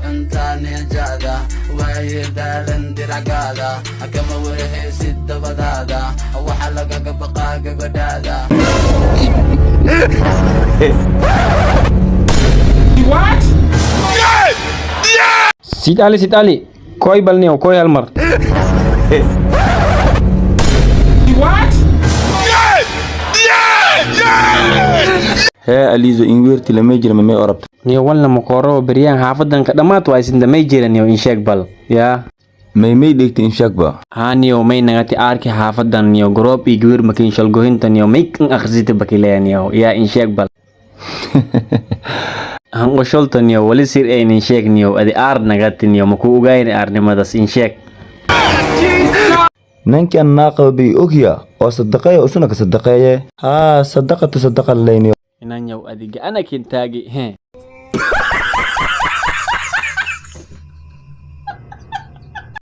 Cuntaa neejaada waaye daalan diracgaada kama warhaysid dabadaada waxaa lagaga baqaa gabadhaada. Sid Ali, Sid Ali, koy balniyow, koy hal mar. Hee Alizo, in weerti lamay jira mamay orabta. Niyo walna makooro beryahan xaafadanka dhammaad waa isinda may jira niyo insheeg bal yaa. Maymay dhegta inshaagba. Haa niyo, may nagati aarki xaafadan niyo garoob iyo gawir makin shalgohinta niyo may kan akhrisita bakileya niyo yaa insheeg bal. Hanqosholta niyo wali sir ayn insheeg niyo adi aar nagati niyo maku ogayn aarnimadas insheeg. Ninkan naaqaba bay ogya oo sadaqeeya usuna ka sadaqeeye. Haa, sadaqatu sadaqa layniyo. Inanyow adiga ana kintaagi he.